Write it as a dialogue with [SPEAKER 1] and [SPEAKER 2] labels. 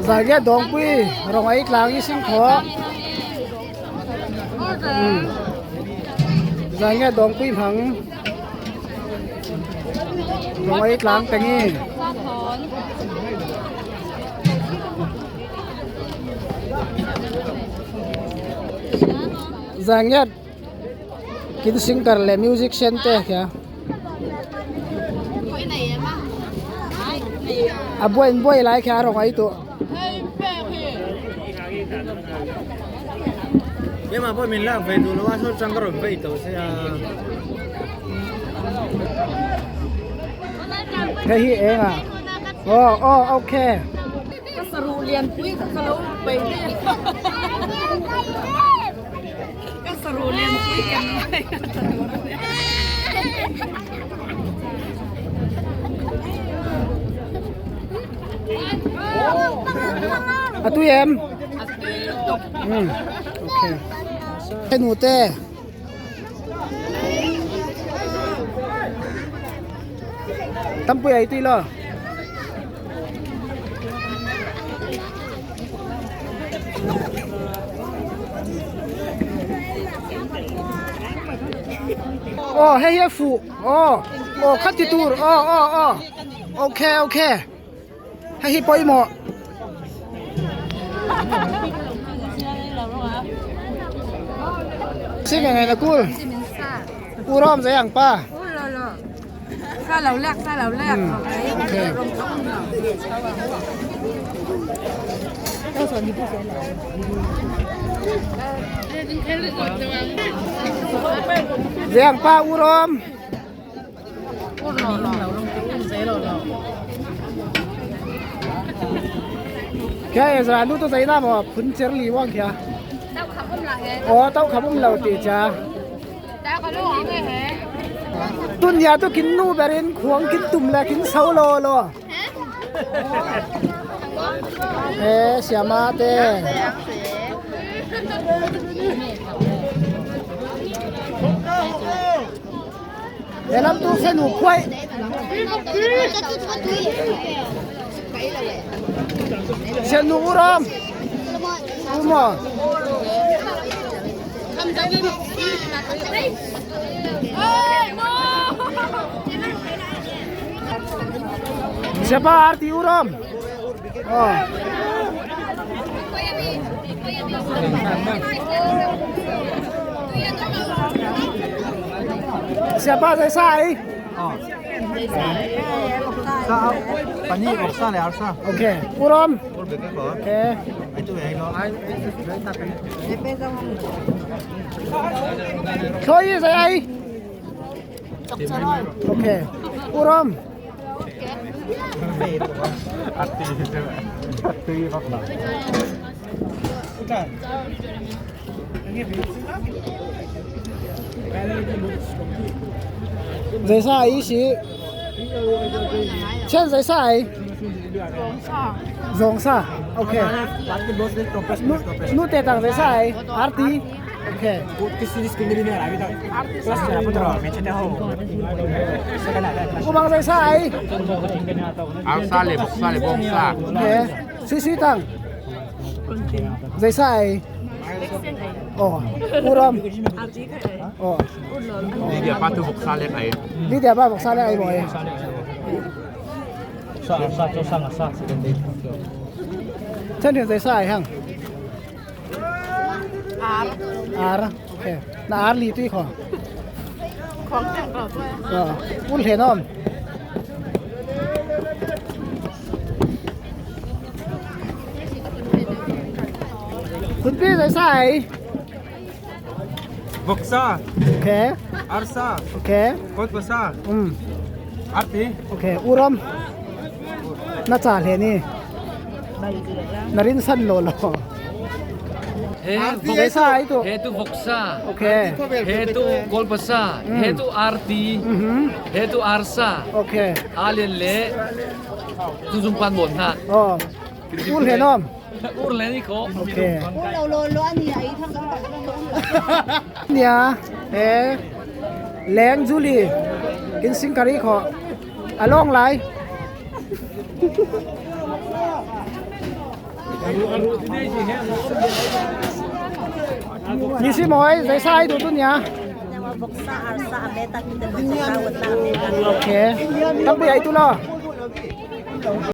[SPEAKER 1] Zailia Dawngpui Rawngei tlang i singkhawh Zailia Dawngpui hmang Rawngei tlang pengi. Zangiat kin singer leh musician te kha a buai in buai lai kha a rawn ei tawh. Hei hi eng a aw aw okay.
[SPEAKER 2] Ka saruh lianpui kha ka lo peih daih a. Ka saruh lianpui ken mai a tha tur a nia.
[SPEAKER 1] A tui em?
[SPEAKER 2] A tui lutuk.
[SPEAKER 1] Um okay. Hei nute. Tampui ai tui lo. Aw hei hi a fuh aw aw kha ti tur aw aw aw okay okay hei hi pawimawh. Sin nge nge na kul u rom zai ang pa. Okay. Giang pa urom. Kaya Ezra nu to zaina mo phun cher li wang kya. Oh tau kham um lo ti cha. Tun ya tu kin nu berin khuang kin tum la kin so lo lo. He siama te. He lam tu se nu khuai. Se nu uram. Umo. Siapa arti uram? Oh. Siapa saya sai?
[SPEAKER 3] Paneer vawksa leh arsa.
[SPEAKER 1] Okay. Uram. Okay. Chloe zai ai. Okay. Uram. Zai sa ai si. Chen zai sa ai. Zong sa. Okay. Nu te tang zai sa ai. Arti. Okay. Ubang zai sa ai.
[SPEAKER 3] Arsa leh vawksa leh bawngsa.
[SPEAKER 1] Okay. Sui sui tang. Zai sa ai. Oh. Uram. Oh.
[SPEAKER 3] Lydia pa tu vawksa lek ai.
[SPEAKER 1] Lydia pa vawksa lek ai maw ai. Chen thian zai sa ai hang.
[SPEAKER 2] Ar.
[SPEAKER 1] Ar. Okay. Na ar li tui kho.
[SPEAKER 2] Khong teng ko.
[SPEAKER 1] Oh. Un hlen om. Phunpi zai sa ai.
[SPEAKER 3] Vawksa.
[SPEAKER 1] Okay.
[SPEAKER 3] Arsa.
[SPEAKER 1] Okay.
[SPEAKER 3] Kawtpasa.
[SPEAKER 1] Um.
[SPEAKER 3] Arti.
[SPEAKER 1] Okay. Uram. Na cha hle ni. Na rin san lo lo. Zai sa ai tu.
[SPEAKER 4] He tu vawksa.
[SPEAKER 1] Okay.
[SPEAKER 4] He tu kawlpasa. He tu arti. He tu arsa.
[SPEAKER 1] Okay.
[SPEAKER 4] Alien le tuzung pan bon ha.
[SPEAKER 1] Oh. Ur hlen om.
[SPEAKER 4] Ur len i ko.
[SPEAKER 1] Okay. Nia. He. Leng Julie. Kin sing kari kho. A lawng lai. Ni si mawi zei sa ai duh tu nia? Okay. Tampi ai tu lo.